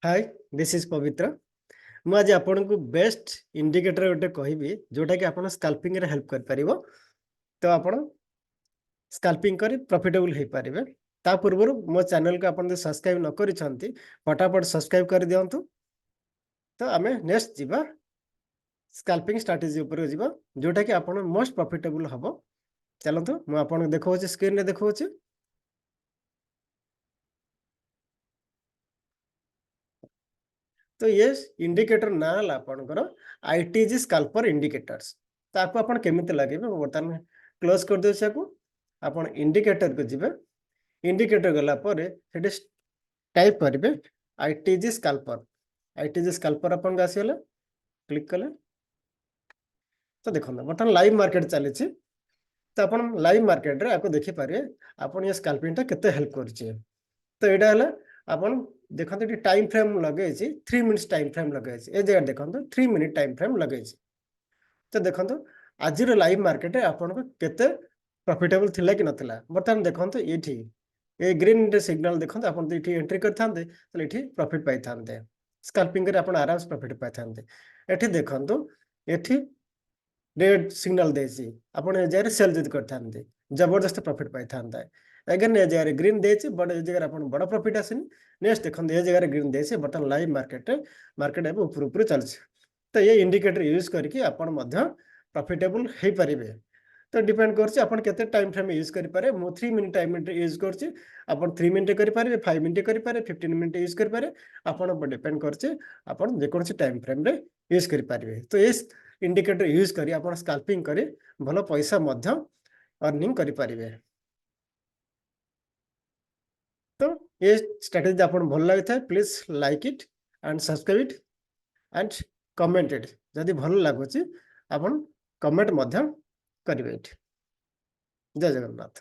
Hi, this is Pabitra. ମୁଁ ଆଜି ଆପଣଙ୍କୁ ବେଷ୍ଟ ଇଣ୍ଡିକେଟର ଗୋଟେ କହିବି, ଯୋଉଟାକି ଆପଣ ସ୍କାଲ୍ପିଂରେ ହେଲ୍ପ କରିପାରିବ। ତ ଆପଣ ସ୍କାଲ୍ପିଂ କରି ପ୍ରଫିଟେବୁଲ ହେଇପାରିବେ। ତା ପୂର୍ବରୁ ମୋ ଚ୍ୟାନେଲକୁ ଆପଣ ଯଦି ସବସ୍କ୍ରାଇବ ନ କରିଛନ୍ତି, ଫଟାଫଟ ସବସ୍କ୍ରାଇବ କରିଦିଅନ୍ତୁ। ତ ଆମେ ନେକ୍ସଟ ଯିବା, ସ୍କାଲ୍ପିଂ ଷ୍ଟ୍ରାଟେଜି ଉପରକୁ ଯିବା, ଯୋଉଟାକି ଆପଣ ମୋଷ୍ଟ ପ୍ରଫିଟେବୁଲ ହବ। ଚାଲନ୍ତୁ, ମୁଁ ଆପଣଙ୍କୁ ଦେଖାଉଛି, ସ୍କ୍ରିନରେ ଦେଖାଉଛି। ତ ଇଏ ଇଣ୍ଡିକେଟର ନାଁ ହେଲା ଆପଣଙ୍କର ଆଇଟିଜି ସ୍କାଲ୍ପର ଇଣ୍ଡିକେଟର୍ସ। ତାକୁ ଆପଣ କେମିତି ଲଗେଇବେ? ମୁଁ ବର୍ତ୍ତମାନ କ୍ଲୋଜ କରିଦେଉଛି ଆକୁ। ଆପଣ ଇଣ୍ଡିକେଟରକୁ ଯିବେ। ଇଣ୍ଡିକେଟର ଗଲା ପରେ ସେଠି ଟାଇପ୍ କରିବେ ଆଇଟିଜି ସ୍କାଲ୍ପର। ଆଇଟିଜି ସ୍କାଲ୍ପର ଆପଣଙ୍କୁ ଆସିଗଲା, କ୍ଲିକ୍ କଲେ। ତ ଦେଖନ୍ତୁ, ବର୍ତ୍ତମାନ ଲାଇଭ୍ ମାର୍କେଟ ଚାଲିଛି। ତ ଆପଣ ଲାଇଭ୍ ମାର୍କେଟରେ ଆକୁ ଦେଖିପାରିବେ, ଆପଣ ଏ ସ୍କାଲ୍ପିଂଟା କେତେ ହେଲ୍ପ କରୁଛି। ତ ଏଇଟା ହେଲା, ଆପଣ ଦେଖନ୍ତୁ, ଏଠି ଟାଇମ୍ ଫ୍ରେମ୍ ଲଗେଇଛି, 3 ମିନିଟ୍ସ ଟାଇମ୍ ଫ୍ରେମ୍ ଲଗେଇଛି। ଏ ଜାଗାରେ ଦେଖନ୍ତୁ, 3 ମିନିଟ୍ ଟାଇମ୍ ଫ୍ରେମ୍ ଲଗେଇଛି। ତ ଦେଖନ୍ତୁ, ଆଜିର ଲାଇଭ୍ ମାର୍କେଟରେ ଆପଣଙ୍କୁ କେତେ ପ୍ରଫିଟେବଲ ଥିଲା କି ନଥିଲା। ବର୍ତ୍ତମାନ ଦେଖନ୍ତୁ, ଏଇଠି ଏ ଗ୍ରୀନ୍ ସିଗ୍ନାଲ ଦେଖନ୍ତୁ। ଆପଣ ଏଠି ଏଣ୍ଟ୍ରି କରିଥାନ୍ତେ, ତାହେଲେ ଏଠି ପ୍ରଫିଟ୍ ପାଇଥାନ୍ତେ। ସ୍କାଲ୍ପିଂ କରି ଆପଣ ଆରାମସେ ପ୍ରଫିଟ୍ ପାଇଥାନ୍ତେ। ଏଠି ଦେଖନ୍ତୁ, ଏଠି ରେଡ୍ ସିଗ୍ନାଲ ଦେଇଛି। ଆପଣ ଏ ଜାଗାରେ ସେଲ୍ ଯଦି କରିଥାନ୍ତେ, ଜବରଦସ୍ତ ପ୍ରଫିଟ୍ ପାଇଥାନ୍ତେ। ଏଗେନ୍ ଏ ଜାଗାରେ ଗ୍ରୀନ୍ ଦେଇଛି, ବଟ୍ ଏ ଜାଗାରେ ଆପଣ ବଡ଼ ପ୍ରଫିଟ୍ ଆସିନି। ନେକ୍ସଟ ଦେଖନ୍ତୁ, ଏ ଜାଗାରେ ଗ୍ରୀନ୍ ଦେଇଛି। ବର୍ତ୍ତମାନ ଲାଇଭ୍ ମାର୍କେଟରେ ମାର୍କେଟ ଏବେ ଉପରୁ ଉପରୁ ଚାଲିଛି। ତ ଏ ଇଣ୍ଡିକେଟର ୟୁଜ୍ କରିକି ଆପଣ ମଧ୍ୟ ପ୍ରଫିଟେବୁଲ ହେଇପାରିବେ। ତ ଡିପେଣ୍ଡ କରୁଛି ଆପଣ କେତେ ଟାଇମ୍ ଫ୍ରେମ୍ ୟୁଜ୍ କରିପାରିବେ। ମୁଁ 3 ମିନିଟ୍ ଟାଇମ୍ ୟୁଜ୍ କରୁଛି। ଆପଣ 3 ମିନିଟ୍ କରିପାରିବେ, 5 ମିନିଟ୍ କରିପାରିବେ, 15 ମିନିଟ୍ ୟୁଜ୍ କରିପାରିବେ। ଆପଣ ଉପରେ ଡିପେଣ୍ଡ କରୁଛି, ଆପଣ ଯେକୌଣସି ଟାଇମ୍ ଫ୍ରେମ୍ରେ ୟୁଜ୍ କରିପାରିବେ। ତ ଏ ଇଣ୍ଡିକେଟର ୟୁଜ୍ କରି ଆପଣ ସ୍କାଲ୍ପିଂ କରି ଭଲ ପଇସା ମଧ୍ୟ ଅର୍ଣ୍ଣିଂ କରିପାରିବେ। ତ ଏ ଷ୍ଟ୍ରାଟେଜି ଆପଣ ଭଲ ଲାଗିଥାଏ, please like it and subscribe it and comment it. ଯଦି ଭଲ ଲାଗୁଛି, ଆପଣ କମେଣ୍ଟ ମଧ୍ୟ କରିବେ ଏଠି। ଜୟ ଜଗନ୍ନାଥ।